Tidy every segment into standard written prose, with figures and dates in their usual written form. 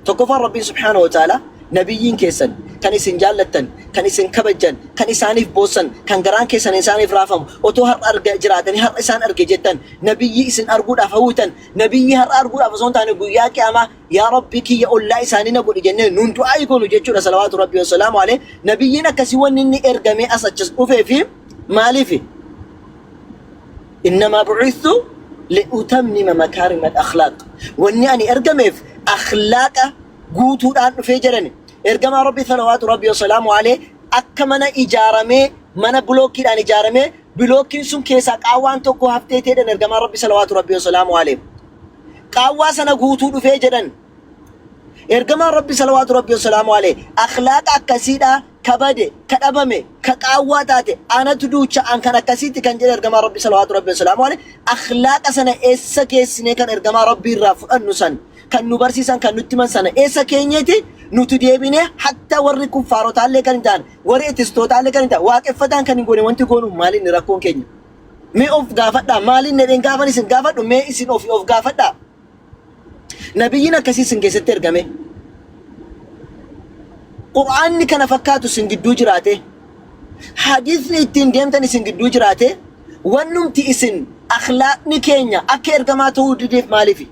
Tokkoffaan Rabbiin subhaanahu wa ta'aalaa nabiyyiin keessan kan isin jaallattan, kan isin kabajjan, kan isaaniif boossan, kan garaan keessan isaaniif raafamu, otoo har'a arga jiraatanii har'a isaan arge jettan, nabiyyii isin arguudhaaf hawwitan, nabiyyii har'a arguudhaaf osoo hin taane guyyaa qiyaamaa yaa Rabbii kiyya ollaa isaanii na godhi jennee nuun du'aa'ii goonu jechuudha salawaatu Rabbii wassalaamu alayhi. Nabiyyiin akkasii wanni inni ergamee as achas dhufee fi maaliifi? Innamaa bu'ithtu li'utammima makaarima al-akhlaaq. Wanni ani ergameef akhlaaqa guutuudhaan dhufee jedhani. Ergamaa Rabbii salawaatu Rabbii wasalaamu alayhi akka mana ijaaramee mana bilookiidhaan ijaaramee bilookiin sun keessaa qaawwaan tokko haftee ta'edhan ergamaa Rabbii salawaatu Rabbii wasalaamu alayhi. Qaawwaa sana guutuu dhufee jedhan. Ergamaan Rabbi salawaatu Rabbi wasalaamu alayhi akhlaaqa akkasiidha ka bade, ka dhabame, ka qaawwaa taate anatu duucha an kan akkasiitti kan jedhe ergamaan Rabbi salawaatu Rabbi wasalaamu alayhi akhlaaqa sana eessa geessinee kan ergamaa Rabbi irraa fudhannu san kan nu barsiisan kan nutti himan sana eessa keenyeeti nuti deebinee hatta warri kuffaarotaallee kan hin taane warri etistootaallee kan hin taane waaqeffataan kan hin goone wanti goonu maali inni rakkoon keenya. Mee of gaafadhaa maaliin jedheen gaafan isin gaafadhu mee isin ofi of gaafadhaa. Nabiyyiin akkasii isin keessatti ergame. Qur'aanni kana fakkaatu isin gidduu jiraate. Hadiisni ittiin deemtan isin gidduu jiraate. Wannumti isin akhlaaqni keenya akka ergamaa ta'uu dideef maaliifi?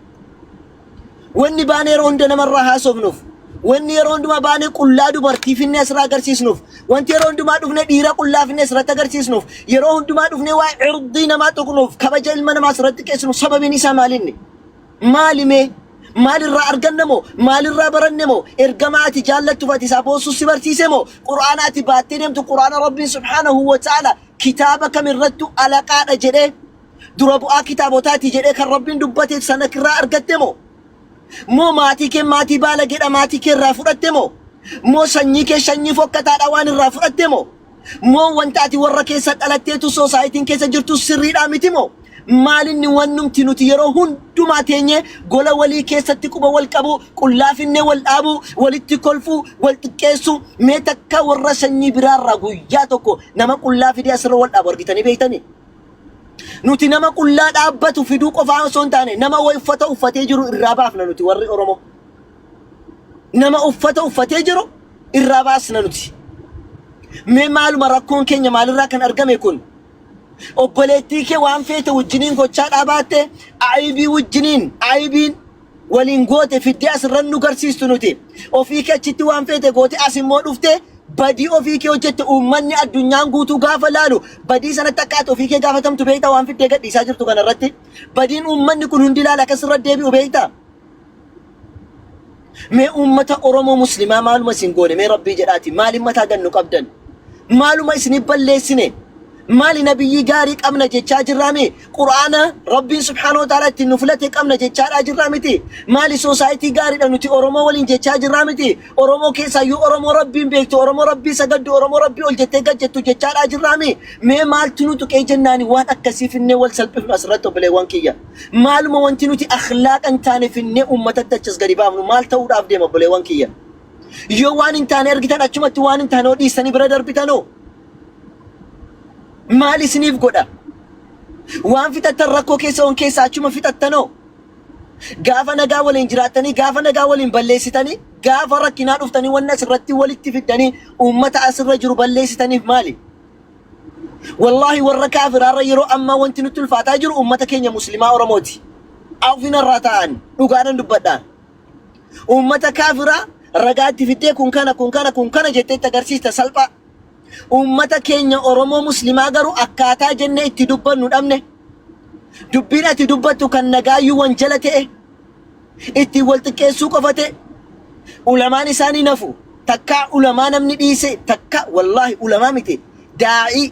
Wanni baanee yeroo hunda namarraa haasofnuuf, wanni yeroo hundumaa baanee qullaa dubartii finnee asirraa agarsiisnuuf, wanti yeroo hundumaa dhufnee dhiira qullaa finnee asirratti agarsiisnuuf, yeroo hundumaa dhufnee waa irdii namaa tuqnuuf, kabaja ilma namaa asirratti qeessinu sababiin isaa maalinni? Maali mee? Maalirraa arganne moo? Maalirraa baranne moo? Ergamaa ati jaallattuuf ati isaa boossuus si barsiise moo? Qur'aana ati baattee deemtu Qur'aana Rabbiin subhaanahu wa ta'ala kitaaba kamirrattu alaqaadha jedhee Dura bu'aa kitaabotaati jedhee kan Rabbiin dubbate sana irraa argatte moo? Moo maatii kee maatii baalageedha maatii kee irraa fudhatte moo? Moo sanyii kee sanyii fokkataadha waan irraa fudhatte moo? Moo wanta ati warra keessa dhalatteetu soosaayitiin keessa jirtu sirriidhaa miti moo? Maalinni wannumti nuti yeroo hundumaa teenyee gola walii keessatti quba wal qabuu, qullaa finnee wal dhaabuu, walitti kolfuu, wal xiqqeessuu, mee takka warra sanyii biraarraa guyyaa tokko nama qullaa fidee asirra wal dhaabu argitanii beektanii? Nuti nama qullaa dhaabbatu fiduu qofaa osoo hin taane nama wayi uffata uffatee jiru irraa baafna nuti warri Oromoo. Nama uffata uffatee jiru irraa baasna nuti. Mee maaluma rakkoon keenya maalirraa kan argame kun? Obboleettii kee waan feete wajjiniin gochaa dhaabaatte aybii wajjiniin aybiin waliin goote fiddee asirran nu garsiistu nuti. Ofii kee achitti waan feete goote as immoo dhufte badii ofii kee hojjette uummanni addunyaan guutuu gaafa laalu badii sanatti akka ati ofii kee gaafatamtu beektaa waan fiddee gadhiisaa jirtu kanarratti. Badiin uummanni kun hundi ilaala akka sirra deebi'u beektaa. Mee uummata Oromoo Muslimaa maaluma isin goone mee Rabbii jedhaati maaliin mataa gannu qabdan? Maaluma isinif balleessine? Maali nabiyyii gaarii qabna jechaa jirraa mi? Qur'aana Rabbiin subhaanahu wa ta'ala ittiin nu filate qabna jechaadhaa jirraa miti? Maali soosaayitii gaariidha nuti Oromoo waliin jechaa jirraa miti? Oromoo keessaayyuu Oromoo Rabbiin beektu, Oromoo Rabbii sagaddu, Oromoo Rabbii ol jettee gad jettu jechaadhaa jirraa mi? Mee maaltu nu tuqee jennaani waan akkasii finnee wal salphifnu asirratti obboleewwan kiyya. Maaluma wanti nuti akhlaaqa hin taane finnee uummatatti achas gadi baafnu maal ta'uudhaaf deema obboleewwan kiyya? Yoo waan hin taane argitan achumatti waan hin taane hoo dhiistanii bira darbitanoo? Maal isiniif godha? Waan fixattan rakkoo keessa on keessa achuma fixattanoo? Gaafa nagaa waliin jiraattanii, gaafa nagaa waliin balleessitanii, gaafa rakkinaa dhuftanii wanna asirratti walitti fiddanii uummata asirra jiru balleessitaniif maali? Wallaahi warra kaafiraarra yeroo ammaa wanti nutti ulfaataa jiru uummata keenya muslimaa Oromooti. Awfinarraa ta'an dhugaadhan dubbadha. Uummata kaafiraa ragaa itti fiddee kun kana kun kana kun kana jettee itti agarsiista salphaa. Uummata keenya Oromoo Muslimaa garuu akkaataa jennee itti dubbannu dhabne. Dubbiin ati dubbattu kan nagaayyuu wanjala ta'e, ittiin wal xiqqeessuu qofa ta'e, ulamaan isaanii nafu. Takkaa ulamaa namni dhiise takka wallaahi ulamaa miti daa'ii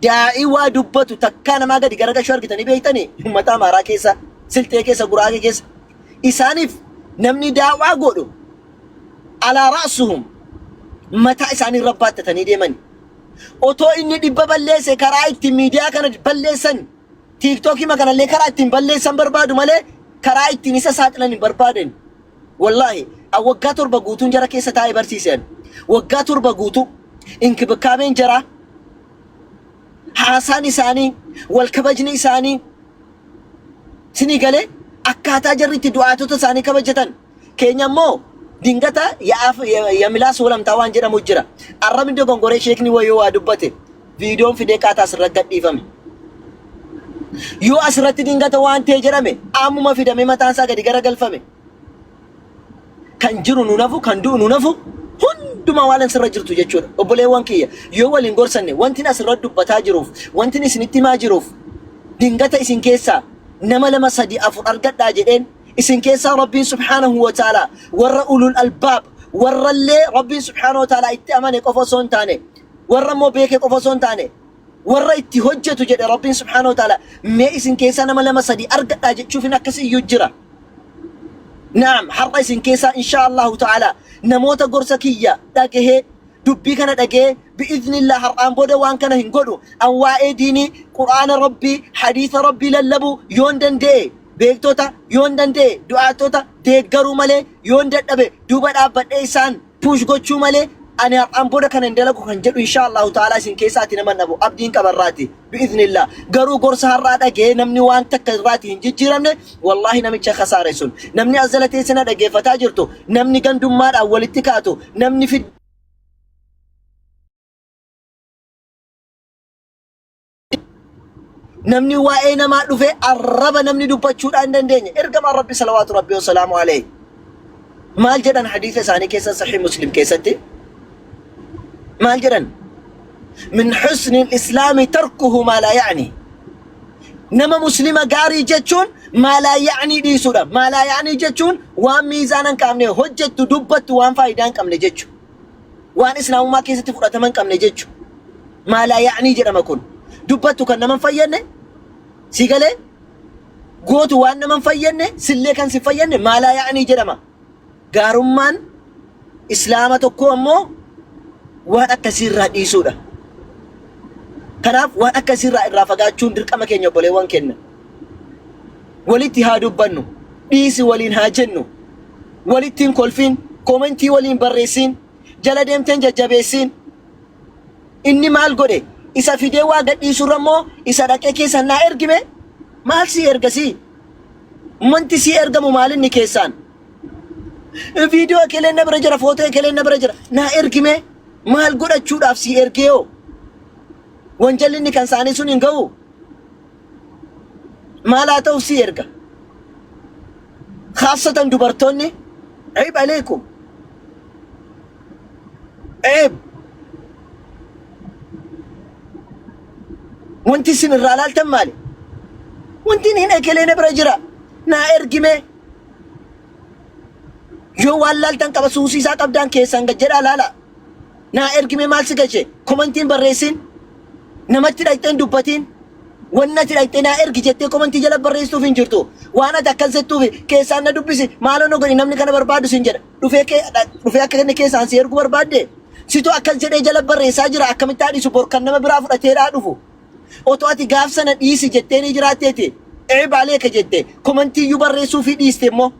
daa'ii waa dubbatu takkaa namaa gadi garagashuu argitanii beektanii uummata Amaaraa keessa, Silxee keessa, Guraagee keessa. Isaaniif namni daawaa godhu alaa ra'suhum mataa isaanii irra baattatanii deemani. Otoo inni dhibba balleesse karaa ittiin miidiyaa kana balleessan tiiktookii kanallee karaa ittiin balleessan barbaadu malee karaa ittiin isa saaxilan hin barbaadan. Wallaahi an waggaa 7 guutuun jara keessa taa'ee barsiise ani. Waggaa 7 guutuu inkibikaabeen jaraa haasaan isaanii wal kabajni isaanii sinii galee akkaataa jarri itti du'aatota isaanii kabajatan. Keenya immoo Dingata ya'aaf yamilaas walamtaa waan jedhamu jira. Arrabni dogongoree sheekni wayoo waa dubbate viidiyoon fidee qaataa asirratti gadhiifame. Yoo asirratti dingata waan ta'e jedhame ammuma fidamee mataan isaa gadi garagalfame. Kan jiru nu nafu, kan du'u nu nafu, hundumaa waan asirra jirtu jechuudha. Obboleewwan kiyya yoo waliin gorsanne wantin asirra dubbataa jiruuf, wantin isinitti himaa jiruuf dingata isin keessaa nama lama sadi afur argadhaa jedheen isin keessaa Rabbiin subhaanahu wa ta'ala warra ulul albaab warrallee Rabbiin subhaanahu wa ta'ala itti amane qofa osoo hin taane warra immoo beeke qofa osoo hin taane warra itti hojjetu jedhe Rabbiin subhaanahu wa ta'ala mee isin keessaa nama lama sadi argadhaa jechuufin akkas iyyuu jira. Naam, har'a isin keessaa inshaa Allahu ta'ala namoota gorsa kiyya dhagahee dubbii kana dhagahee bi'iznillah har'aan booda waan kana hin godhu an waa'ee diinii qur'aana Rabbii hadiisa Rabbii lallabu yoon danda'e beektota yoon danda'e du'aatota deeggaruu malee yoon dadhabe duuba dhaabbadhee isaan push gochuu malee ani har'aan booda kana hin dalagu kan jedhu inshaa Allahu ta'ala isin keessaati nama dhabu abdiin qabarraati bi'iznillah. Garuu gorsa har'aa dhaga'ee namni waan takka irraati hin jijjiiramne wallaahi namicha kasaare sun namni as jala teessee na dhaggeeffataa jirtu namni gandummaadhaan walitti kaatu namni fid Namni waa'ee namaa dhufee arraba namni dubbachuudhaan hin dandeenye. Ergamaan Rabbi salawaatu Rabbi wasalaamu alayhi. Maal jedhan hadiisa isaanii keessa Sahih Muslim keessatti? Maal jedhan? Min husni islaami tarkuhu maa laa ya'ni. Nama muslima gaarii jechuun maa laa ya'nii dhiisuudha. Maa laa ya'nii jechuun waan miizaana hin qabne hojjettu dubbattu waan faayidaa hin qabne jechuudha. Waan islaamummaa keessatti fudhatama hin qabne jechu. Maa laa ya'nii jedhama kun. Dubbattu kan nama hin fayyadne si galee gootu waan nama hin fayyadne sillee kan si fayyadne maa laa ya'nii jedhama. Gaarummaan islaama tokkoo ammoo waan akkasii irraa dhiisuudha. Kanaaf waan akkasii irraa irraa fagaachuun dirqama keenya obboleewwan keenya. Walitti haa dubbannu. Dhiisi waliin haa jennu. Walitti hin kolfiin. Komentii waliin barreessiin. Jala deemteen jajjabeessiin. Inni maal godhe? Isa fidee waa gadhiisurra immoo isa dhaqee keessan naa ergime? Maal sii erga sii? Wanti sii ergamu maal inni keessaan? Viidiyoo ekeleen na bira jira, footoo ekeleen na bira jira. Naa ergime? Maal godhachuudhaaf sii ergee hoo? Wanjalli inni kan isaanii sun hin ga'u? Maal haa ta'u sii erga? Khaasatan dubartoonni ceeb aleekum. Ceeb. Wanti isin irraa laaltan maali? Wanti hin ekelee na bira jira. Naa ergime. Yoo waan laaltan qaba suusii isaa qabdaan keessaan gad jedhaa laala. Naa ergime maal si galche? Komantiin barreessin. Namatti dhaqxee hin dubbatiin. Wanni ati dhaqxee naa ergi jettee komantii jala barreessituuf hin jirtu. Waan ati akkas jettuuf keessaan na dubbisi maaloo na godhi namni kana barbaadu sin jedha. Dhufee kee dhufee akka inni keessaan si ergu barbaadde? Situ akkas jedhee jala barreessaa jira akkamitti haa dhiisu bor kan nama biraa fudhatee dhaa dhufu. Otoo ati gaaf sana dhiisi jettee ni jiraatteeti. Eeb aleeka jette komantii iyyuu barreessuufii dhiiste immoo.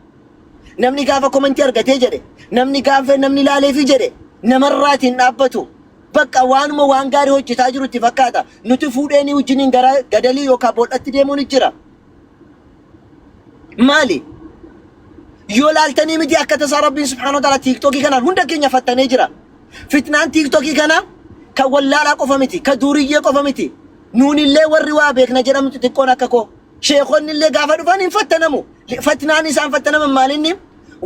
Namni gaafa komantii argatee jedhe namni gaafa namni laaleefii jedhe namarraati hin dhaabbatu. Bakka waanuma waan gaarii hojjetaa jiru itti fakkaata. Nuti fuudheenii wajjiniin gara gadalii yookaan bool'atti deemuun jira. Maali? Yoo laaltanii miti akka tasaa Rabbiin subhaanahu wa ta'ala tiiktookii kanaan hunda keenya fattanee jira. Fitnaan tiiktookii kana kan wallaalaa qofa miti, kan duuriyyee qofa miti. Nuunillee warri waa beekna jedhamtu xixiqqoon akka koo. Sheekonni illee gaafa dhufan hin fattanamu. Fatnaan isaan fattanaman maalinni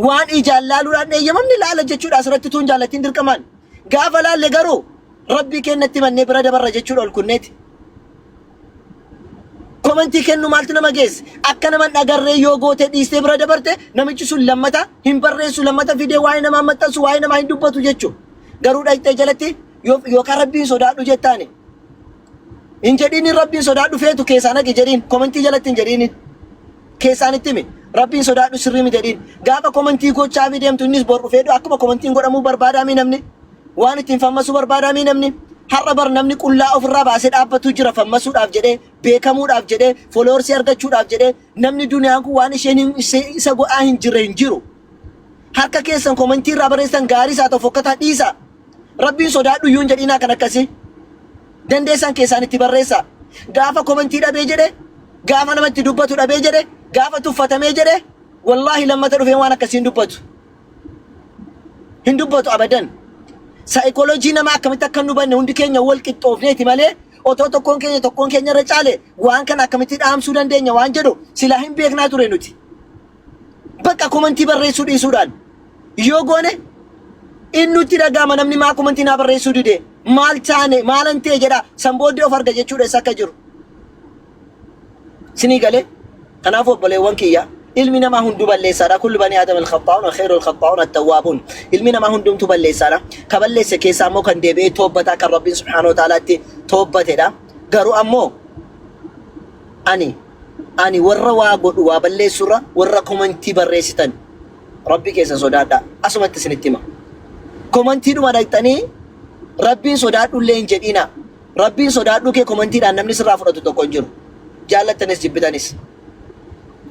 waan ijaan laaluudhaan eeyyamamni laala jechuudha asirratti tuun jaalattiin dirqamaan. Gaafa laalle garuu Rabbii keenyatti mannee bira dabarra jechuudha ol kunneeti. Komentii kennu maaltu nama geesse? Akka nama hin agarree yoo gootee dhiistee bira dabarte namichi sun lammata hin barreessu lammata fidee waa'ee namaa maxxansu waa'ee namaa hin dubbatu jechuudha. Garuu dhaqxee jalatti yookaan Rabbiin sodaadhu jettaani. Hin jedhiin Rabbiin sodaadhu feetu keessaa naqi jedhiin komentii jalatti hin jedhiin. Keessaan itti himi. Rabbiin sodaadhu sirrii miti jedhiin. Gaafa komentii gochaafii deemtu innis bor dhufee akkuma komentiin godhamuu barbaadaamii namni. Waan ittiin fammasuu barbaadaamii namni. Har'a bar namni qullaa ofirraa baasee dhaabbatu jira fammasuudhaaf jedhee, beekamuudhaaf jedhee, foloorsii argachuudhaaf jedhee namni duniyaan kun waan isheen isa godhaa hin jirre hin jiru. Harka keessan komentii irraa barreessan gaarii isaa ta'u fokkataa dhiisaa. Rabbiin sodaadhu iyyuu hin jedhinaa kan akkasii. Dandeessan keessaan itti barreessaa. Gaafa komentii dhabee jedhe, gaafa nama itti dubbatu dhabee jedhe, gaafa tuffatamee jedhe, wallaahi lammata dhufee waan akkasii hin dubbatu. Hin dubbatu abadan. Saayikooloojii namaa akkamitti akka hin hubanne hundi keenya wal qixxoofneeti malee otoo tokkoon keenya tokkoon keenya irra caale waan kana akkamitti dhaamsuu dandeenya waan jedhu silaa hin beeknaa ture nuti. Bakka komantii barreessuu dhiisuudhaan yoo goone inni nutti dhaga'ama namni maa komantii naa barreessuu dide maal taane maalan ta'e jedha san booddee of arga jechuudha isa akka jiru. Sinii galee kanaaf obboleewwan kiyya ilmi namaa hunduu balleessaadha kullu banii aadam al-khaxaa'uun wa khayru al-khaxaa'uun at-tawwaabuun ilmi namaa hundumtuu balleessaadha ka balleesse keessaa immoo kan deebi'ee toobbataa kan rabbiin subhaanahu wa ta'alaatti toobbatedha garuu ammoo ani Ani warra waa godhu waa balleessurra warra komantii barreessitan rabbi keessan sodaadhaa. Asumatti isinitti hima. Komantiidhuma dhaqxanii rabbiin sodaadhullee hin jedhiina. Rabbiin sodaadhuu kee komantiidhaan namni sirraa fudhatu tokko hin jiru. Jaallattanis jibbitanis.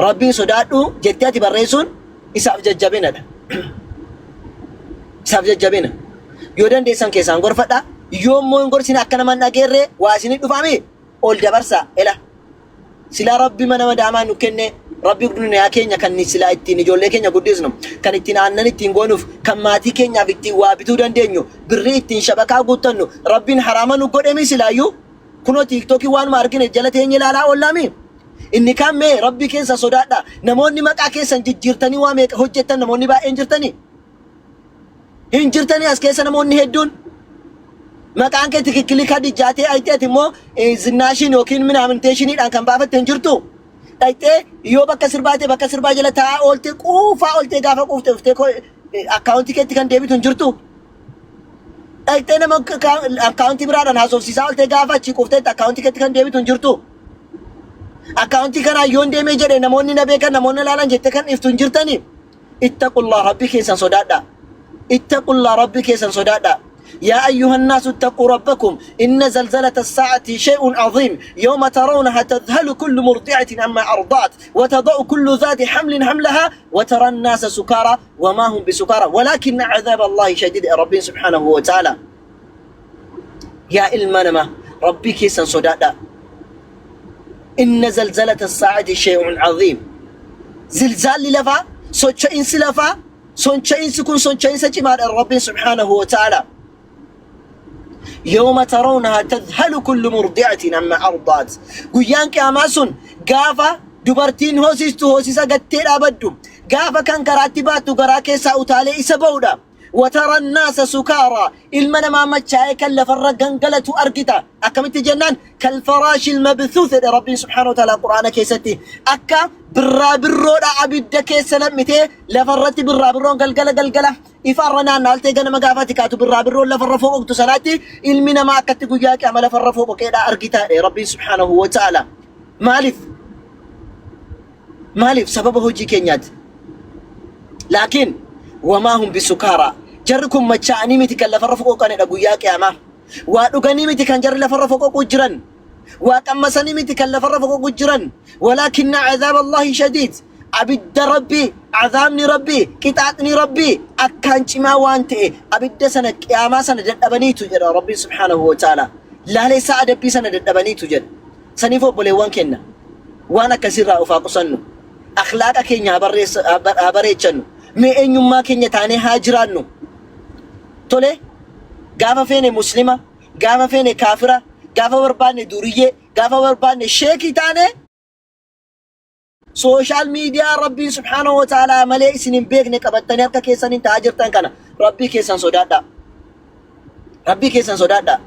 Rabbiin sodaadhu jettee ati barreessuun isaaf jajjabinadha. Isaaf jajjabina. Yoo dandeessan keessaan gorfadha. Yoo immoo hin gorsine akka nama hin dhageerree waa isinii dhufaami ol dabarsaa ela. Silaa Rabbi mana madaamaa nu kenne, Rabbi duniyaa keenya kan silaa ittiin ijoollee keenya guddisnu, kan ittiin aannan ittiin goonuuf, kan maatii keenyaaf ittiin waa bituu dandeenyu, birrii ittiin shabakaa guuttannu, Rabbiin haraama nu godhemi silaayyuu. Kunoo tiiktookii waanuma argine jala teenye ilaalaa oollaami. Inni kaan mee Rabbii keessan sodaadha. Namoonni maqaa keessan jijjiirtanii waa meeqa hojjettan namoonni baay'een jirtanii. Hin jirtanii as keessa namoonni hedduun. Maqaan kee tikikkilii Kadijjaa ta'e ayxee ati immoo zinnaashiin yookiin minaaminteeshiniidhaan kan baafatte hin jirtu. Dhayxee yoo bakka sirbaa ta'e bakka sirbaa jala taa'aa ooltee quufaa ooltee gaafa quufte dhuftee akkaawuntii keetti kan deebitu hin jirtu. Dhayxee nama akkaawuntii biraadhaan haasofsiisaa ooltee gaafa achii quufteetti akkaawuntii keetti kan deebitu hin jirtu. Akkaawuntii kanaan yoon deemee jedhe namoonni na beekan namoonni ilaalan jettee kan dhiiftu hin jirtanii. Ittaqullah Rabbi keessan sodaadhaa. Ittaqullah Rabbi keessan sodaadhaa. Yaa ayyuhan naasu ittaquu rabbakum inna zalzalata saa'ati shay'un aziim yawma tarawnaha tadhalu kullu murdi'atin amma arda'at wa tada'u kullu zaati hamlin hamlaha wa tara annaasa sukaara wa maa hum bisukaara walaakinna cadaaba Allahi shadiid Rabbiin subhaanahu wa ta'ala. Yaa ilma namaa Rabbii keessan sodaadhaa. Inna zalzalata saa'ati shay'un aziim. Zilzaalli lafaa, socho'insi lafaa, soncho'insi kun soncho'insa cimaadha Rabbiin subhaanahu wa ta'ala. Yawma tarawnaha tadhalu kullu murdi'atin amma ardaat. Guyyaan qiyaamaa sun gaafa dubartiin hoosistu hoosisa gattee dhaabaddu, gaafa kan garaatti baattu garaa keessaa utaalee isa ba'udha. Watara naasa sukaaraa ilma namaa machaa'ee kan lafarra gangalatu argita. Akkamitti jennaan kalfaraashil mabthuuth jedhe Rabbiin subhaanahu wa ta'ala Qur'aana keessatti akka birraa birroodha abidda keessa nam'itee lafarratti birraa birroon galgala galgala ifaarra naannaaltee ganama gaafa ati kaatu birraa birroon lafarra fooqoqtu sanaatti ilmi namaa akkatti guyyaa qiyaama lafarra fooqoqeedha argita jedhe Rabbiin subhaanahu wa ta'ala. Maaliif? Maaliif? Sababa hojii keenyaati. Laakiin wamaa hum bisukaaraa. Jarri kun machaa'anii miti kan lafarra foqoqanidha guyyaa qiyaamaa. Waa dhuganii miti kan jarri lafarra foqoquu jiran. Waa qammasanii miti kan lafarra foqoquu jiran. Walaakinna azaaba Allahi shadiid. Abidda Rabbii, azaabni Rabbii, qixaaxni Rabbii akkaan cimaa waan ta'e abidda sana qiyaamaa sana dadhabaniitu jedha Rabbiin subhaanahu wa ta'ala. Laaleessaa adabbii sana dadhabaniitu jedha. Saniif obboleewwan kenna waan akkasirraa of haa qusannu. Akhlaaqa keenya haa bareechannu. Mee eenyummaa keenya taanee haa jiraannu. Tole gaafa feene muslima, gaafa feene kaafira, gaafa barbaanne duriyyee, gaafa barbaanne sheekii taane sooshaal miidiyaa Rabbiin subhaanahu wa ta'aalaa malee isin hin beekne qabattanii harka keessaniin ta'aa jirtan kana Rabbii keessan sodaadhaa. Rabbii keessan sodaadhaa.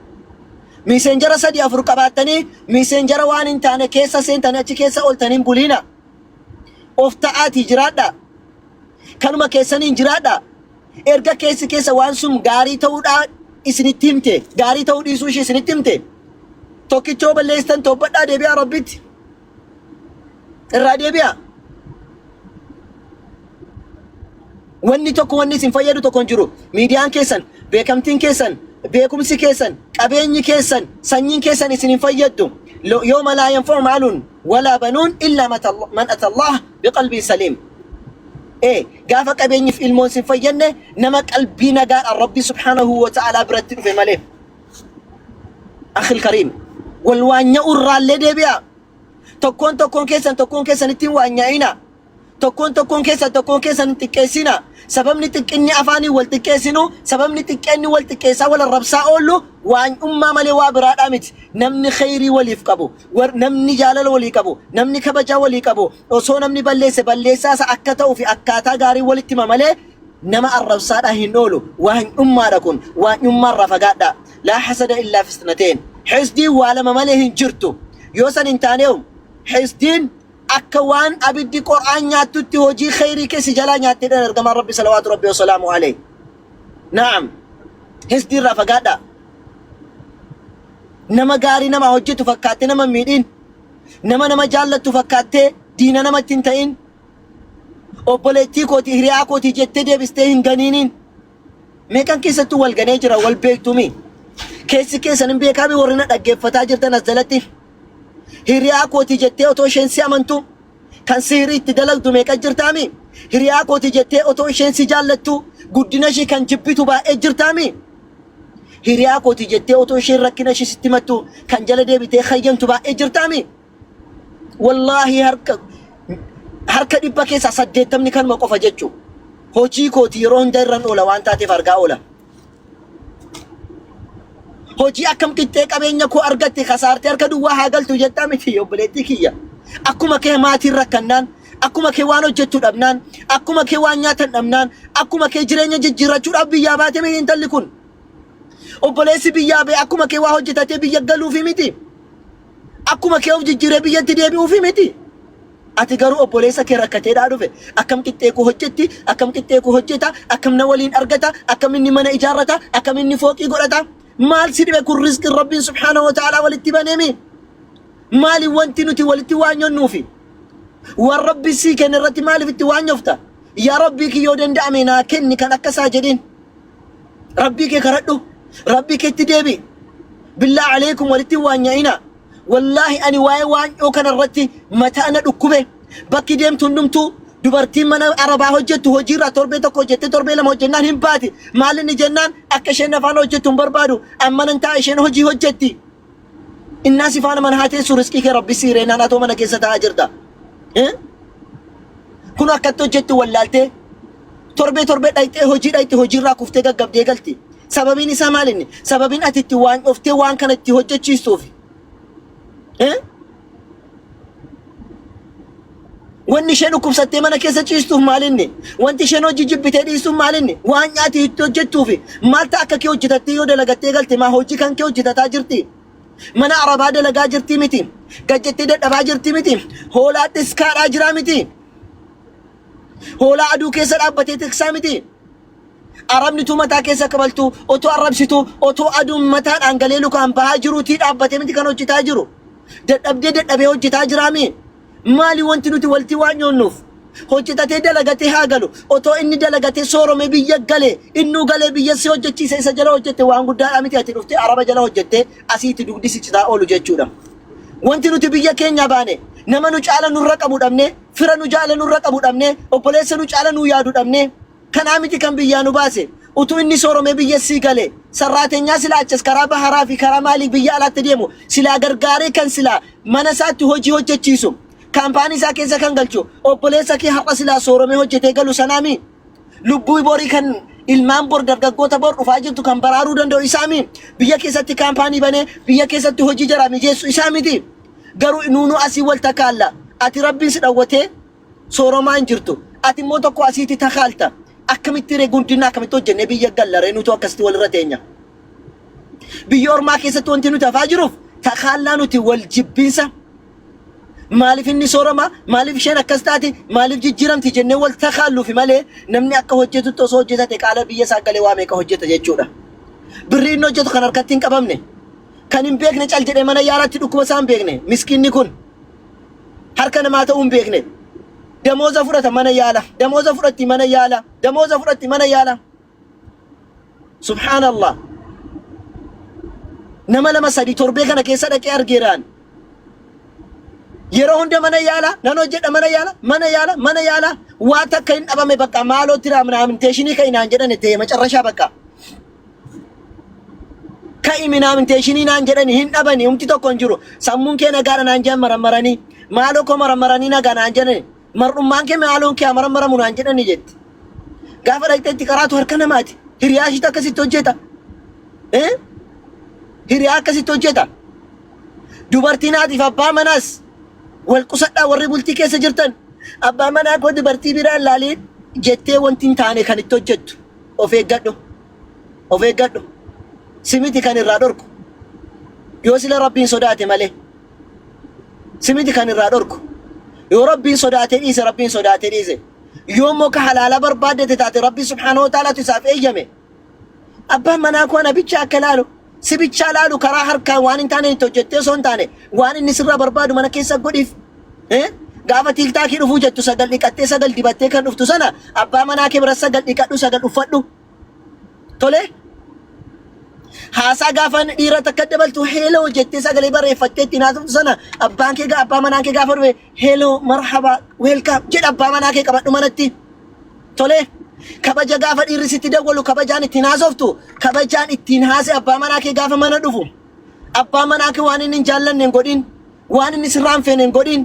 Miiseenjara sadii afur qabaattanii miiseenjara waan hin taane keessa seentanii achi keessa ooltanii hin buliina. Of ta'aatii jiraadhaa. Kanuma keessaniin jiraadhaa. Erga keessi keessa waan sun gaarii ta'uudhaa isinitti himte gaarii ta'uu dhiisuu ishee isinitti himte tokkichoo balleessitan toobbadhaa deebi'aa Rabbitti. Irraa deebi'aa. Wanni tokko wanni isin fayyadu tokko hin jiru. Miidiyaan keessan, beekamtiin keessan, beekumsi keessan, qabeenyi keessan, sanyiin keessan isin hin fayyaddu. Yawma laa yanfa'u maalun walaa banuun illaa man atallaah biqalbiin saliim. Ee gaafa qabeenyiif ilmoon sin fayyadne nama qalbii nagaadhaan Rabbii subhaanahu wa ta'aalaa biratti dhufe malee. Akhil kariim wal waanya'uu irraallee deebi'a. Tokkoon tokkoon keessan tokkoon keessan ittiin waanya'ina. Tokkoon tokkoon keessan tokkoon keessan hin xiqqeessina. Sababni xiqqinni afaanii wal xiqqeessinu, sababni xiqqeenni wal xiqqeessaa wal arrabsaa oollu waanyummaa malee waa biraadhaa miti. Namni kheyrii waliif qabu, war, namni jaalala walii qabu, namni kabajaa walii qabu, osoo namni balleesse balleessaa isaa akka ta'uu fi akkaataa gaarii walitti hima malee nama arrabsaadhaa hin oolu. Waanyummaadha kun. Waanyummaa irraa fagaadhaa. Laa hasada illaa fisnateen. Hisdiin waa lama malee hin jirtu. Yoo san hin taaneewu hisdiin akka waan abiddi qoraan nyaattutti hojii kheyrii kee si jalaa nyaatte jedhan ergamaan Rabbi salawaatu Rabbi wasalaamu alayhi. Naam. Hisdii irraa fagaadhaa. Nama gaarii nama hojjetu fakkaattee nama hin miidhin. Nama nama jaallattu fakkaattee diina namatti hin ta'in. Obboleettii kooti hiriyaa kooti jettee deebistee hin ganiiniin. Meeqan keessattuu wal ganee jira wal beektumi. Keessi keessan hin beekaami warri na dhaggeeffataa jirtan as jalatti. Hiriyaa kooti jettee otoo isheen si amantu kan sihirii itti dalagdu meeqa jirtaami? Hiriyaa kooti jettee otoo isheen si jaallattu guddina ishii kan jibbitu baay'ee jirtaami? Hiriyaa kooti jettee otoo isheen rakkina ishii sitti himattu kan jala deebitee hayyamtu baay'ee jirtaami? Wallaahi harka harka dhibba keessaa saddeettamni kanuma qofa jechuu. Hojii kooti yeroo hunda irran oola waan taateef argaa oola. Hojii akkam qixxee qabeenya koo argatte kasaartee harka duwwaa haa galtu jettaa miti obboleettii kiyya. Akkuma kee maatiin rakkannaan, akkuma kee waan hojjettu dhabnaan, akkuma kee waan nyaatan dhabnaan, akkuma kee jireenya jijjiirrachuudhaaf biyyaa baate miti intalli kun. Obboleessi biyyaa ba'e akkuma kee waa hojjetatee biyya galuufi miti. Akkuma kee of jijjiiree biyyatti deebi'uufi miti. Ati garuu obboleessa kee rakkateedhaa dhufe. Akkam qixxee koo hojjetti, akkam qixxee koo hojjeta, akkam na waliin argata, akkam inni mana ijaarrata, akkam inni fooqii godhata. Maal si dhibe kun rizqiin Rabbiin subhaanahu wa ta'aalaa walitti baneemi. Maali wanti nuti walitti waanyonnuufi? Waan Rabbi sii kenne irratti maaliif itti waanyofta? Yaa Rabbii kiyyoo danda'ame naa kenni kan akka isaa jedhiin. Rabbii kee kadhadhu. Rabbii keetti deebi'i. Billaa aleekum walitti hin waanya'ina. Wallaahi ani waa'ee waanyoo kana irratti mataa na dhukkube. Bakki deemtu hundumtuu dubartiin mana arabaa hojjettu hojiirraa torbee tokko hojjettee torbee lama hojjennaan hin baati. Maal inni jennaan akka isheen afaan hojjettu hin barbaadu. Amma nan ta'a isheen hojii hojjetti. Innaa si faana mana haa teessu riskii kee rabbi sii reenaan atoo mana keessa taa'aa jirta. Eh? Kun akkatti hojjettu wallaaltee torbee torbee dhayxee hojii dhayxee hojiirraa kuftee gaggabdee galti. Sababiin isaa maal inni? Sababiin ati itti waan dhoftee waan kana itti hojjechiistuufi. Eh? Wanni isheen dhukkubsattee mana keessa ciistuuf maal inni? Wanti isheen hojii jibbitee dhiistuuf maal inni? Waan nyaati itti hojjettuufi. Maal ta'a akka kee hojjetattee yoo dalagattee galte maa hojii kan kee hojjetataa jirti? Mana arabaa dalagaa jirti miti. Gad jettee dadhabaa jirti miti. Hoolaa tiskaadhaa jiraa miti. Hoolaa aduu keessa dhaabbatee tiksaa miti. Arabni tu mataa keessa kabaltu otoo arrabsitu otoo aduun mataadhaan galee lukaan bahaa jiruutii dhaabbatee miti kan hojjetaa jiru. Dadhabdee dadhabee hojjetaa jiraami. Maali wanti nuti walitti waan nyoonnuuf? Hojjetatee dalagatee haa galu. Otoo inni dalagatee soorome biyya gale innuu galee biyya si hojjechiise isa jala hojjette waan guddaadhaa miti ati dhuftee araba jala hojjettee asiitti dugdi si citaa oolu jechuudha. Wanti nuti biyya keenyaa baane nama nu caala nurra qabu dhabnee fira nu jaala nurra qabu dhabnee obboleessa nu caala nu yaadu dhabnee kanaa miti kan biyyaa nu baase. Utuu inni sooromee biyya sii gale sarraatenyaa silaa achas karaa baharaa fi karaa maalii biyya alaatti deemu silaa gargaaree kan silaa mana isaatti hojii hojjechiisu kaampaanii isaa keessa kan galchu obboleessa kee har'a silaa sooromee hojjetee galu sanaami. Lubbuu borii kan ilmaan bor dargaggoota bor dhufaa jirtu kan baraaruu danda'u isaami. Biyya keessatti kaampaanii banee biyya keessatti hojii jaraa mijeessu isaa miti. Garuu nuunuu asii wal takaalla. Ati rabbiin si dhawwatee sooromaa hin jirtu. Ati immoo tokko asiiti takaalta. Akkamitti ree guddina akkamitti hojjennee biyya galla ree nutu akkasitti walirra teenya. Biyya ormaa keessatti wanti nuti hafaa jiruuf takaallaa nuti wal jibbinsa. Maaliif inni soorama? Maaliif isheen akkas taati? Maaliif jijjiiramti jennee wal takaalluufi malee namni akka hojjetutti osoo hojjetate qaala biyya isaa galee waa meeqa hojjeta jechuudha. Birrii inni hojjetu kan harkatti hin qabamne. Kan hin beekne cal jedhee mana yaalaatti dhukkuba isaa hin beekne miskiinni kun. Harka namaa ta'uu hin beekne. Damooza fudhata mana yaala. Damooza fudhatti mana yaala. Damooza fudhatti mana yaala. Subhaanallah. Nama lama sadi torbee kana keessa dhaqee argeeraan. Yeroo hunda mana yaala, nan hojjedha mana yaala, mana yaala, mana yaala. Waa takka hin dhabame bakka maaloo tira minaaminteeshinii ka'i naan jedhani ta'e macarrashaa bakka. Ka'i minaaminteeshinii naan jedhani hin dhabani humti tokko hin jiru. Sammuun kee nagaadha naan jedhan marammaranii. Maaloo koo marammaranii nagaa naan jedhani. Mar'ummaan kee maaloon kee amarammaramu naan jedhani jetti. Gaafa dhaqxee itti qaraatu harka namaati. Hiriyaa ishiitu akkasitti hojjeta. Eh? Hiriyaa akkasitti hojjeta. Dubartiin haatiif abbaa manaas wal qusadhaa warri bultii keessa jirtan. Abbaa manaa koo dubartii biraa laaliin jettee wanti hin taane kan itti hojjettu. Of eeggadhu. Of eeggadhu. Si miti kan irraa dhorku. Yoo sila Rabbiin sodaate malee. Si miti kan irraa dhorku. Yoo Rabbiin sodaatee dhiise Rabbiin sodaatee dhiise. Yoo immoo ka halaala barbaaddate taate Rabbi subhaanahu wa ta'alaatu isaaf eeyyame. Abbaan manaa koo ana bichaa akka laalu si bichaa laalu karaa harkaan waan hin taane itti hojjettee osoo hin taane waan inni sirraa barbaadu mana keessa godhiif. Eh? Gaafa tiiktaakii dhufuu jettu sagal dhiqattee sagal dibattee kan dhuftu sana abbaa manaa kee bira sagal dhiqadhu sagal uffadhu. Tole? Haasaa gaafa dhiira takka dabaltu hello jettee sagalee bareeffattee ittiin haasoftu sana abbaan kee abbaa manaa kee gaafa dhufe hello marhaba welcome jedha abbaa manaa kee qabadhu manatti. Tole? Kabaja gaafa dhiirri sitti dawwalu kabajaan ittiin haasoftu kabajaan ittiin haase abbaa manaa kee gaafa mana dhufu. Abbaa manaa kee waan inni hin jaallanne hin godhin. Waan inni sirraa hin feene hin godhin.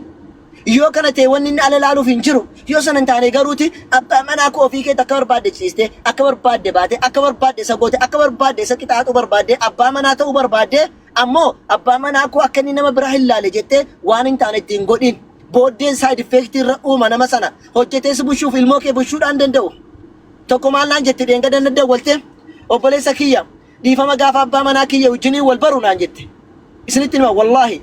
Yoo kana ta'e wanni inni ala ilaaluuf hin jiru. Yoo sana hin taane garuuti abbaa manaa koo ofii keetti akka barbaadde ciiste, akka barbaadde baate, akka barbaadde isa goote, akka barbaadde isa qixaaxuu barbaadde, abbaa manaa ta'uu barbaadde, ammoo abbaa manaa koo akka inni nama biraa hin laale jettee waan hin taane itti hin godhin. Booddeen side effect irra uuma nama sana hojjetee si bushuuf ilmoo kee bushuudhaan danda'u. Tokko maal naan jette dheengadda na dawwalte obboleessa kiyya Dhiifama gaafa abbaa manaa kiyya wajjiniin wal baru naan jette. Isinitti hima wallaahi.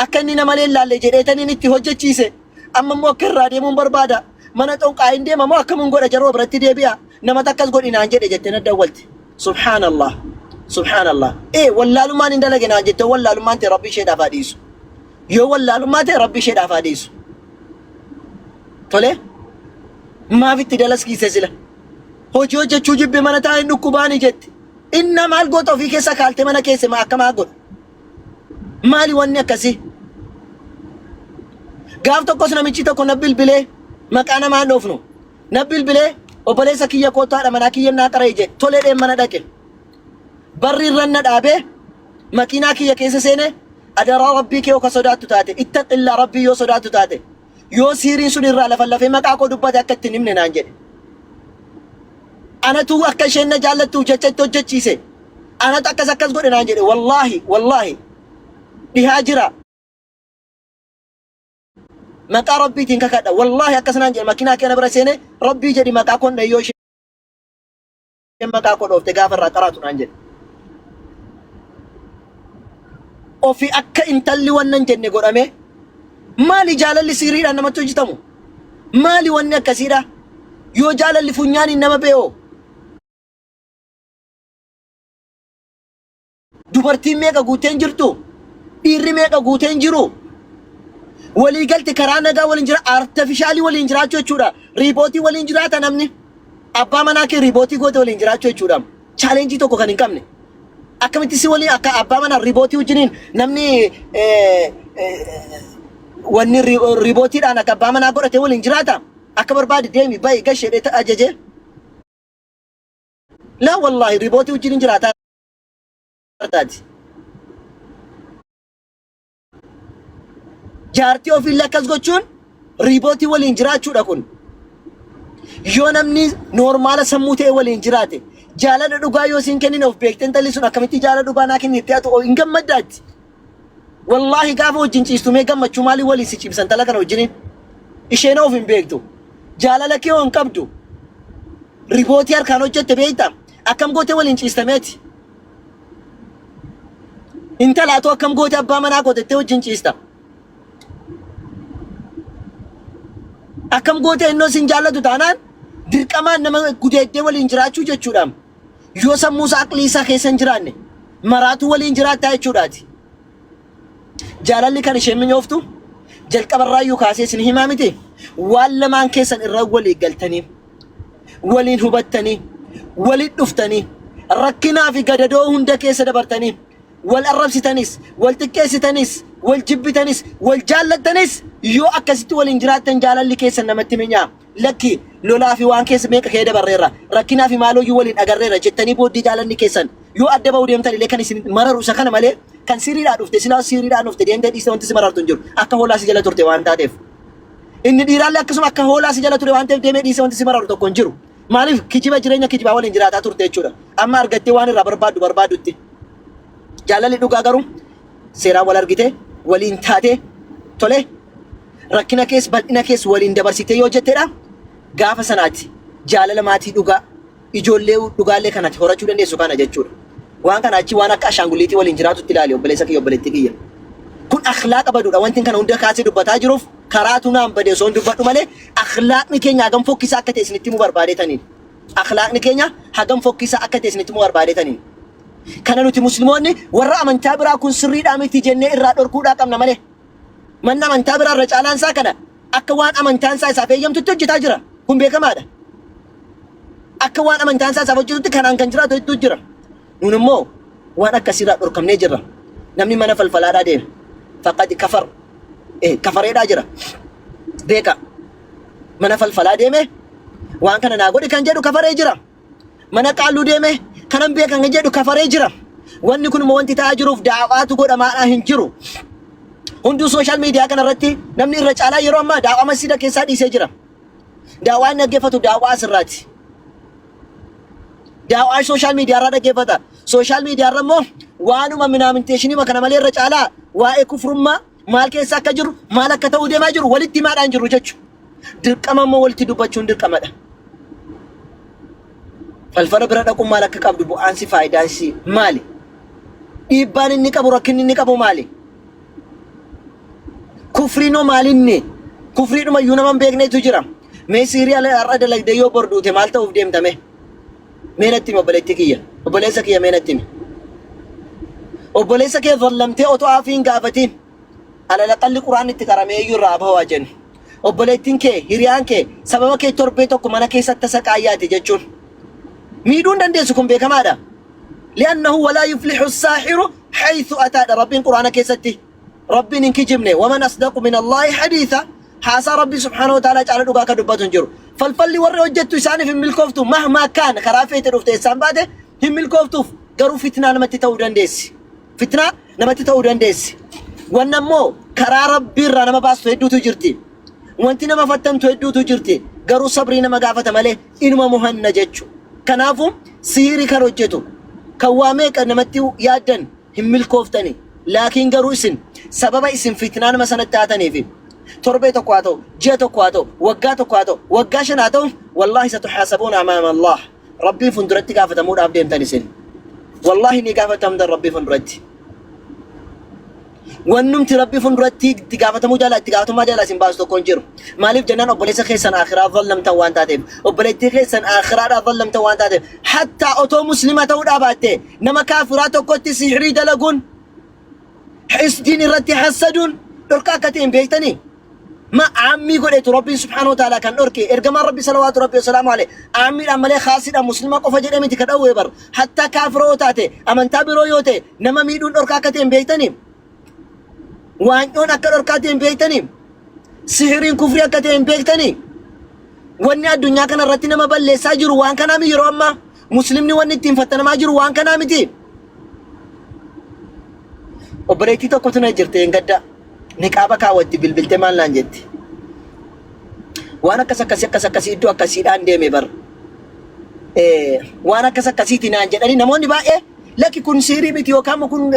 Akka inni nama malee hin laalle jedheetaniin itti hojjechiise. Amma immoo akka irraa deemuun barbaada. Mana xonqaayin deema moo akkamuun godha jaroo biratti deebi'a. Nama takkas godhi naan jedhe jette na dawwalte. Subhaanallah. Subhaanallah. Ee wallaalummaan hin dalage naan jette wallaalummaan ta'e rabbi isheedhaaf haa dhiisu. Yoo wallaalummaa ta'e rabbi isheedhaaf haa dhiisu. Tole maaf itti dalaskiise sila? Hojii hojjechuu jibbe mana taa'een dhukkubaani jetti. Inna maal goota ofii keessa kaalte mana keesse maa akka maa godha? Maali wanni akkasii? Gaaf tokkos namichi tokko na bilbilee maqaa namaa hin dhoofnu. Na bilbilee obboleessa kiyya kootu haadha manaa kiyya naa qara'e jedhe tolee dheen mana dhaqe. Barri irra na dhaabee makiinaa kiyya keessa seene adaraa rabbii kee yoo ka sodaattu taate ittaqillaa rabbii yoo sodaattu taate Yoo siiriin sun irraa lafallafee maqaa koo dubbate akka itti hin himne naan jedhe. Anatu akka isheen na jaallattuuf jecha itti hojjechiise. Anatu akkas akkas godhe naan jedhe. Wallaahi wallaahi dhihaa jira. Maqaa rabbiitiin kakadha. Wallaahi akkas naan jedhe makiinaa kee na bira seene rabbii jedhi maqaa koon dhahi yoo isheen maqaa koo dhoofte gaafa irraa qaraatu naan jedhe. Ofi akka intalli wannan jenne godhame maali jaalalli siiriidhaan namatti hojjetamu? Maali wanni akkasiidha? Yoo jaalalli funyaaniin nama bee'oo? Dubartiin meeqa guuteen jirtu? Dhiirri meeqa guuteen jiru? Walii galte karaa nagaa waliin jira artifishaalii waliin jiraachuu jechuudha. Riibootii waliin jiraata namni. Abbaa manaa kee riibootii goote waliin jiraachuu jechuudha. Chaalenjii tokko kan hin qabne. Akkamitti si waliin akka abbaa manaa riibootii wajjiniin namni wanni riibootiidhaan akka abbaa manaa godhate waliin jiraata. Akka barbaade deemi bahi gashi jedhee ajaje. Laa wallaahi riibootii wajjiniin jiraata. taati. Jaartii ofiillee akkas gochuun riibootii waliin jiraachuudha kun. Yoo namni noormaala sammuu ta'e waliin jiraate jaalala dhugaa yoo siin kennine of beektee intalli sun akkamitti jaalala dhugaa naa kennite ati hin gammaddaatti. Wallaahi gaafa wajjin ciistu mee gammachuu maalii waliin si ciibsan tala kana wajjiniin. Isheen of hin beektu. Jaalala kee hoo hin qabdu. Ribootii harkaan hojjette beekta. Akkam gootee waliin ciistameeti. Intala atoo akkam goote abbaa manaa gootettee wajjin ciista. Akkam gootee innoo sin jaallatu taanaan dirqamaan nama gudeeddee waliin jiraachuu jechuudha. Yoo sammuu isaa aqlii isaa keessa hin jiraanne maraatuu waliin jiraattaa jechuudhaati. Jaalalli kan isheen minyooftu jalqabarraayyuu kaasee isin himaa miti waan lamaan keessan irra walii galtanii waliin hubattanii walit dhuftanii rakkinaa fi gadadoo hunda keessa dabartanii wal arrabsitanis wal xiqqeessitanis wal jibbitanis wal jaallattanis yoo akkasitti waliin jiraattan jaalalli keessan namatti minyaa. Lakki, lolaa fi waan keessa meeqa kee dabarreerra, rakkinaa fi maalooyyuu waliin agarreerra jettanii booddee jaalalli keessan yoo adda ba'uu deemtan illee kan isin mararu isa kana malee kan siriidhaa dhufte silaa siriidhaan dhufte deemtee dhiiste wanti si marartu hin jiru. Akka hoolaa si jala turte waan taateef. Inni dhiiraallee akkasuma akka hoolaa si jala ture waan ta'eef deemee dhiisee wanti si mararu tokko hin jiru. Maaliif kijiba jireenya kijibaa waliin jiraataa turte jechuudha. Amma argattee waan irraa barbaaddu barbaaddutti. Jaalalli dhugaa garuu seeraan wal argitee waliin taatee tole rakkina kees bal'ina kees waliin dabarsitee yoo jetteedha gaafa sanaati jaalala maatii dhugaa ijoollee dhugaallee kanati horachuu dandeessu kana jechuudha. Waan kana achi waan akka ashaangulliitii waliin jiraatutti ilaali obboleessa kiyya obboleettii kiyya. Kun akhlaaqa baduudha wanti kana hunda kaasee dubbataa jiruuf karaatu naan bade osoo hin dubbadhu malee akhlaaqni keenya hagam fokkisaa akka ta'e isinitti himuu barbaadetaniin. Akhlaaqni keenya hagam fokkisaa akka ta'e isinitti himuu barbaadetaniin. Kana nuti muslimoonni warra amantaa biraa kun sirriidhaa miti jennee irraa dhorkuudhaa qabna malee. Manni amantaa biraa irra caalaan isaa kana akka waan amantaan isaa isaaf eeyyamtutti hojjetaa jira. Kun beekamaadha. Akka waan amantaan isaa isaaf hojjetutti kanaan kan jiraatu hedduu jira. Nun immoo waan akkasiirraa dhorkamnee jirra. Namni mana falfalaadhaa deeme. Faqad kafar. Kafareedhaa jira. Beeka. Mana falfalaa deeme waan kana naa godhi kan jedhu kafaree jira. Mana qaalluu deeme kanan beekan kan jedhu kafaree jira. Wanni kun immoo wanti ta'aa jiruuf daa'aatu godhamaadhaa hin jiru. Hunduu sooshaal miidiyaa kana irratti namni irra caalaa yeroo ammaa daa'aa masjiida keessaa dhiisee jira. Daawaa inni dhaggeeffatu daawaa asirraati. Daawaa sooshaal miidiyaa irraa dhaggeeffata. Sooshaal miidiyaa irra immoo waanuma minaaminteeshinii kana malee irra caalaa waa'ee kufrummaa maal keessa akka jiru maal akka ta'uu deemaa jiru walitti himaadhaan jiru jechuudha. Dirqama immoo walitti dubbachuun dirqamadha. Falfala bira dhaquun maal akka qabdu bu'aansi faayidaansi maali? Dhiibbaan inni qabu rakkinni inni qabu maali? Kufriin hoo maalinni? Kufriidhuma iyyuu nama hin beeknetu jira. Mee siirii ala har'a dalagdee yoo bor duute maal ta'uuf deemta mee? Mee natti himi obboleettii kiyya. Obboleessa kiyya mee natti himi. Obboleessa kee zallamtee otoo aafii hin gaafatiin alalaqalli quraan itti qaramee iyyuu irraa bahu jennu. Obboleettiin kee hiriyaan kee sababa kee torbee tokko mana keessatti tasa qaayyaate jechuun miidhuu hin dandeessu kun beekamaadha. Li'annahu walaa yuflihu saahiru haythu ataadha Rabbiin quraana keessatti. Rabbiin hin kijibne waman asdaqu min Allaahi hadiisa haasaa Rabbii subhaanahu wa ta'aalaa caala dhugaa kan dubbatu hin jiru. Falfalli warri hojjettu isaaniif hin milkooftu mahmaa kaan karaa feete dhufte eessaan baate hin milkooftuuf garuu fitnaa namatti ta'uu dandeessi. Fitnaa namatti ta'uu dandeessi. Wanna immoo karaa Rabbii irraa nama baastu hedduutu jirti. Wanti nama fattantu hedduutu jirti. Garuu sabrii nama gaafata malee inuma mohanna jechu. Kanaafuu sihirii kan hojjetu kan waa meeqa namatti yaaddan hin milkooftani. Laakiin garuu isin sababa isin fitnaa nama sanatti taataniifi torbee tokko haa ta'u, ji'a tokko haa ta'u, waggaa tokko haa ta'u, waggaa 5 haa ta'u, wallaahi satuhaasabuuna amaama Allaah. Rabbiin funduratti gaafatamuudhaaf deemtan isin. Wallaahi ni gaafatamtan Rabbii funduratti. Wannumti Rabbi funduratti itti gaafatamuu jala itti gaafatamummaa jala isin baasu tokko hin jiru. Maaliif jennaan obboleessa keessan akhiraa zallamtan waan taateef, obboleettii keessan akhiraadhaa zallamtan waan taateef, hattaa otoo muslima ta'uudhaa baatte nama kaafiraa tokkotti sihrii dalaguun, hisdiin irratti hassaduun dhorkaa akka ta'e hin beektanii? Ma aammii godheetu Rabbiin subhaanahu wa ta'ala kan dhorke ergamaan Rabbi salawaatu Rabbi wasalaamu alayhi aammiidhaan malee khaasiidhaan muslima qofa jedhee miti ka dhowwee bar hattaa kaafira yoo taate amantaa biroo yoo ta'e nama miidhuun dhorkaa akka ta'e hin beektanii? Waanyoon akka dhorkaa ta'e hin beektanii? Sihiriin kufrii akka ta'e hin beektanii? Wanni addunyaa kana irratti nama balleessaa jiru waan kanaa miti yeroo ammaa. Muslimni wanni ittiin fattanamaa jiru waan kanaa miti. Obboleettii tokkotu na jirte hin gadda. Niqaaba kaawwatti bilbiltee maal naan jetti. Waan akkas akkasii akkas akkasii iddoo akkasiidhaan deeme bar. Waan akkas akkasiiti naan jedhanii namoonni baay'ee lakki kun siirii miti yookaan kun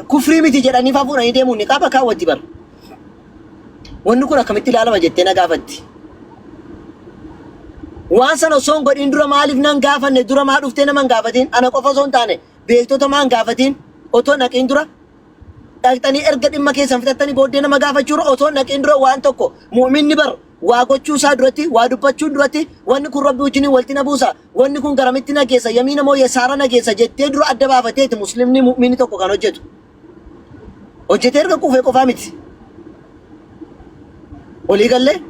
kufrii miti jedhanii faa fuudhanii deemuun niqaaba kaawwatti bar. Wanni kun akkamitti ilaalama jettee na gaafatti. Waan sana osoo hin godhin dura maaliif nan gaafanne dura maa dhuftee nama hin gaafatiin ana qofa osoo hin taane beektota maa hin gaafatiin otoo naqiin dura dhaqxanii erga dhimma keessan fixattanii booddee nama gaafachuurra otoo naqiin dura waan tokko mu'minni bar waa gochuu isaa duratti waa dubbachuun duratti wanni kun rabbi wajjiniin walitti na buusa wanni kun garamitti na geessa yamiina moo yasaara na geessa jettee dura adda baafateeti muslimni mu'minni tokko kan hojjetu. Hojjetee erga quufee qofaa miti. Walii gallee?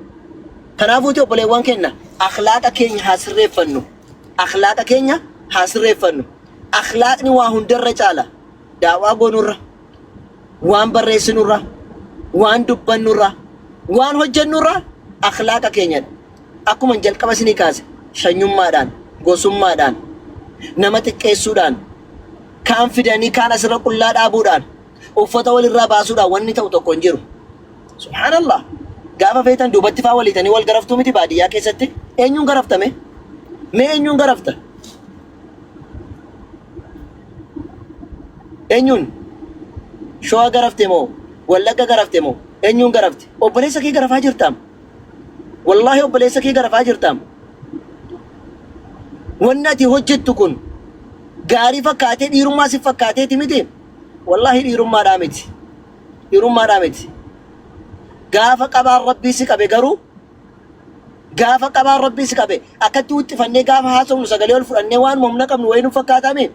Kanaafuuti obboleewwan keenya akhlaaqa keenya haa sirreeffannu. Akhlaaqa keenya haa sirreeffannu. Akhlaaqni waa hundarra caala. Daawaa goonurra, waan barreessinurra, waan dubbannurra, waan hojjennurra akhlaaqa keenyadha. Akkuma jalqaba isinii kaase shanyummaadhaan, gosummaadhaan, nama xiqqeessuudhaan, kaan fidanii kaan asirra qullaa dhaabuudhaan, uffata walirraa baasuudhaan wanni ta'u tokko hin jiru. Subhaanallah. Gaafa feetan duubatti faa waliitanii wal garaftuu miti baadiyyaa keessatti? Eenyuun garaftame? Mee eenyuun garafta? Eenyuun? Shawaa garafte moo? Wallagga garafte moo? Eenyuun garafte? Obboleessa kee garafaa jirtaam. Wallaahi obboleessa kee garafaa jirtaam. Wanni ati hojjettu kun gaarii fakkaatee dhiirummaa si fakkaateeti miti. Wallaahi dhiirummaadhaa miti. Dhiirummaadhaa miti. Gaafa qabaan rabbii si qabe garuu gaafa qabaan rabbii si qabe akkatti wuxxifannee gaafa haasofnu sagalee ol fudhannee waan humna qabnu wayii nu fakkaataami.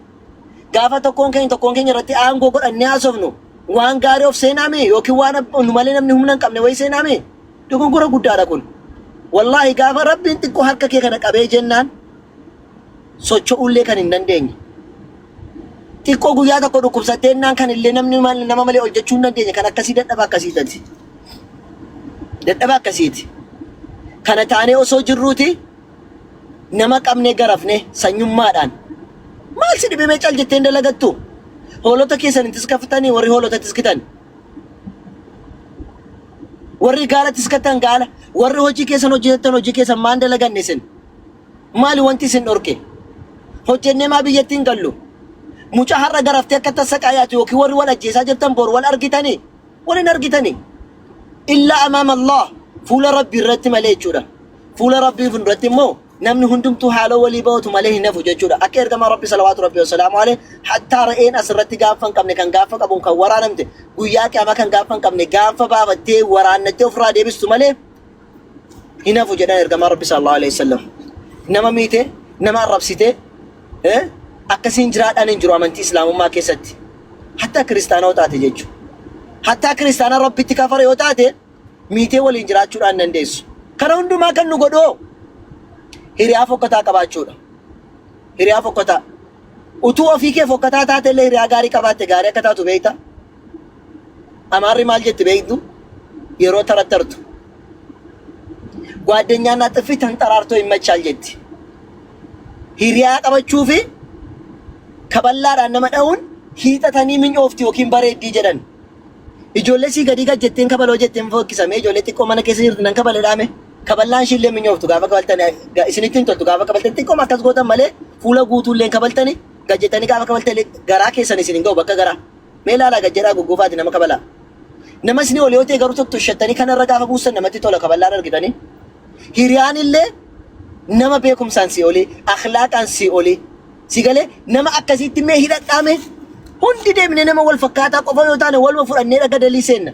Gaafa tokkoon keenya tokkoon keenya irratti aangoo godhannee haasofnu waan gaarii of seenaami yookiin waan nu malee namni humna hin qabne wayii seenaami. Dogongora guddaadha kun. Wallaahi gaafa rabbiin xiqqoo harka kee kana qabee jennaan socho'uullee kan hin dandeenye. Xiqqoo guyyaa tokko dhukkubsattee jennaan kan illee namni nama malee hojjechuu hin dandeenye kan akkasii dadhaba akkasiitati. Dadhaba akkasiiti. Kana taanee osoo jirruuti nama qabnee garafne sanyummaadhaan. Maal si dhibee mee cal jettee hin dalagattu? Hoolota keessan hin tiskaftanii warri hoolota tiskitan. Warri gaala tiskattan gaala, warri hojii keessan hojjetan hojii keessan maan dalaganne isin? Maali wanti isin dhorke? Hojjennee maa biyyatti hin gallu? Mucaa har'a garaftee akka tassaqaayaatu yookiin warri wal ajjeesaa jirtan bor wal argitanii? Wal hin argitanii? Illaa amaama Allah fuula Rabbii irratti malee jechuudha. Fuula Rabbii fuulduratti immoo namni hundumtuu haaloo walii ba'utu malee hin hafu jechuudha. Akka ergamaa Rabbi salawaatu Rabbi wasalaamu alayhi hattaa re'een asirratti gaanfa hin qabne kan gaanfa qabuun kan waraanamte guyyaa qiyaamaa kan gaanfa hin qabne gaanfa baafattee waraannattee ofirraa deebistu malee hin hafu jedhan ergamaa Rabbi sallallahu alayhi wasallam. Nama miite, nama arrabsite, akkasiin jiraadhaan hin jiru amantii Islaamummaa keessatti. Hattaa kiristaana yoo taate jechuudha. Hattaa kiristaana Rabbitti kafara yoo taate miitee waliin jiraachuudhaan dandeessu. Kana hundumaa kan nu godhu hiriyaa fokkataa qabaachuudha. Hiriyaa fokkataa. Utuu ofii kee fokkataa taate illee hiriyaa gaarii qabaatte gaarii akka taatu beekta. Amaarri maal jetti beektu? Yeroo tarattartu. Gwaaddenyaan xiffi tanxaraartoo hin jetti. Hiriyaa qabachuu fi kaballaadhaan nama dha'uun hiixatanii minyoofti yookiin bareeddii jedhan. Ijoollee sii gadii gad jetteen kabaloo jetteen fokkisame ijoollee xiqqoo mana keessa jirtu nan kabale dhaame. Kaballaan ishiillee minyooftu gaafa kabaltan isinitti hin toltu gaafa kabaltan xiqqoo akkas gootan malee fuula guutuullee kabaltani gad jettanii gaafa kabaltan garaa keessan isin hin ga'u bakka garaa. Mee ilaalaa gad jedhaa gugguufaati nama kabalaa. Nama isinii ol yoo ta'e garuu tottoshattanii kanarra gaafa buusan namatti tola kaballaan argitanii. Hiriyaan illee nama beekumsaan si olii, akhlaaqaan si olii. Si galee nama akkasiitti mee hidhadhaame hundi deemnee nama wal fakkaataa qofa yoo taane waluma fudhannee dhaga dalii seenna.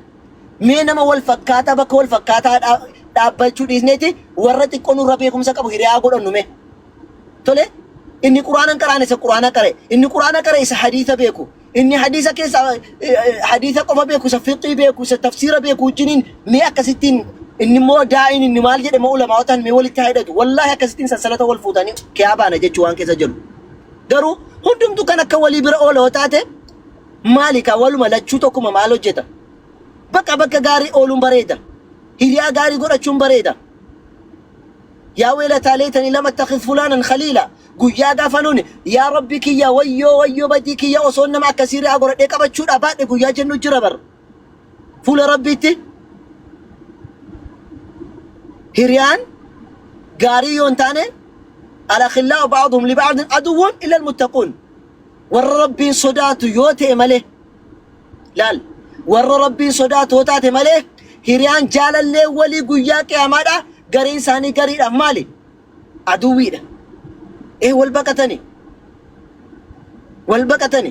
Mee nama wal fakkaataa bakka wal fakkaataa dhaabbachuu dhiisneeti warra xiqqoo nurra beekumsa qabu hiriyaa godhannu mee. Tole inni quraana hin qaraane isa quraana qare inni quraana qare isa hadiisa beeku inni hadiisa keessa hadiisa qofa beeku isa fiqii beeku isa tafsiira beeku wajjiniin mee akkasittiin inni immoo daa'iin inni maal jedhe moo ulamaawotaan mee walitti haa hidhatu wallaahi akkasittiin sansalata wal fuutanii kiyaa baana jechuu waan keessa jiru. Garuu hundumtu kan akka walii bira oola yoo taate maali kaa waluma lachuu tokkuma maal hojjeta? Bakka bakka gaarii ooluun bareeda. Hiriyaa gaarii godhachuun bareeda. Yaa weelataa leetanii lam attakhidh fulaanan khaliila. Guyyaa gaafa nuuni yaa rabbi kiyya wayyoo wayyoo badii kiyya osoo nama akkasii ri'aa godhadhee qabachuudha baadhe guyyaa jennu jira bar. Fuula rabbiitti hiriyaan gaarii yoo hin taane alakhillahu ba'duhum li ba'din aduwwun illa almuttaquun. Warra rabbiin sodaatu yoo ta'e malee Laal warra Rabbiin sodaatu yoo taate malee hiriyaan jaalallee walii guyyaa qiyaamaadha gariin isaanii gariidhaaf maali? Aduwwiidha. Ee wal baqatani. Wal baqatani.